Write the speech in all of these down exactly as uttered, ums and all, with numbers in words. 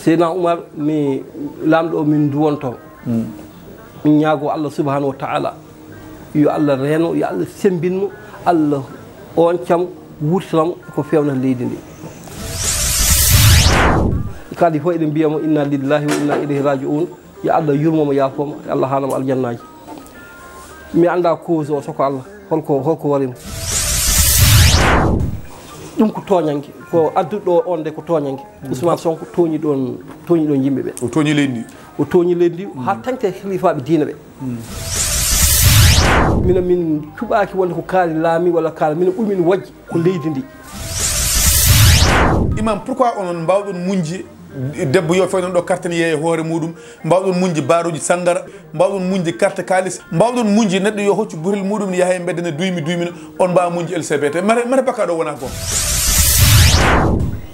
Seydina Umar, mi laamɗo o, min nduwonto. Min ñaago Allah subhanahu wa ta'ala, yo Allah reeno, yo Allah sembinmo, Allah on cam wurtinamo ko feewna leydi ndi. Kadi fof eɗen mbiyamo inna lillahi wa inna ilayhi raji'un. Yo Allah yurmomo, yaafomo, yo Allah haanamo aljannaaji. Mi annda cause o soko Allah, holko, holko warimo. Ɗum ko tooñanke, ko adduɗo on de ko tooñanke. Ousmane Sonko tooñi ɗon, tooñi ɗon yimɓe ɓe. O tooñi leydi ndi. O tooñi leydi ndi, haa tante e khalifaaɓe diina ɓe. Mino min cuɓaaki wonde ko kaari laami walla kaari, mino ɓuri min wojji ko leydi ndi. Imam, pourquoi onon mbawɗon muñde debbo yo fayno ɗo carte ne yeeya hoore muɗum, mbawɗon muñde baaruji sanngara, mbawɗon muñde carte kaalis, mbawɗon muñde neɗɗo yo hoccu butel muɗum ne yaha e mbedda ne duymi duymina, on mbawa muñde L C B T. Mate, mate bakka ɗo wona ko.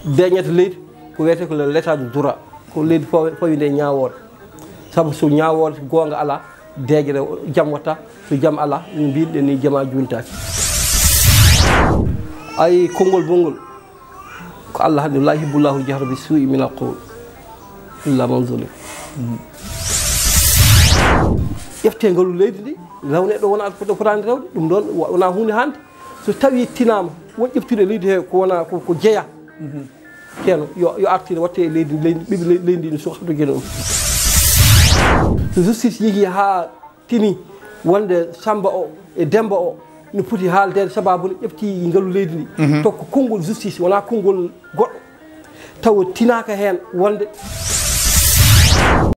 Deeñata leydi ko wiyetee ko l'état de droit, ko leydi fawi, fawi nde ñaawoore. Sabu so ñaawoore, so goonga alaa, deeƴre jam watta, so jam alaa, min mbiɗen ni jama juultaaki. Ay, konngol bonngol, ko Allah haɗi, "La yuhibbullahu al-jahra bi su'i min al-qawl illa man zulim." Ƴefte ngalu leydi ndi, raw neɗɗo wona ɗo fotaani rewde, ɗum ɗon wa-, wona huunde hannde. So tawi tinaama, won ƴeftude leydi he ko wona ko, ko jeya. Ceerno, yo, yo artire watte e leydi, leydi, ɓiɓɓe ley-, leydi ndi so haɓde geno ɗum. So justice yehi haa tini wonde Samba o e Demba o no poti haaldeede sababu no ƴefti ngalu leydi ndi. To ko konngol justice, wona konngol goɗɗo. Tawa tinaaka heen wonde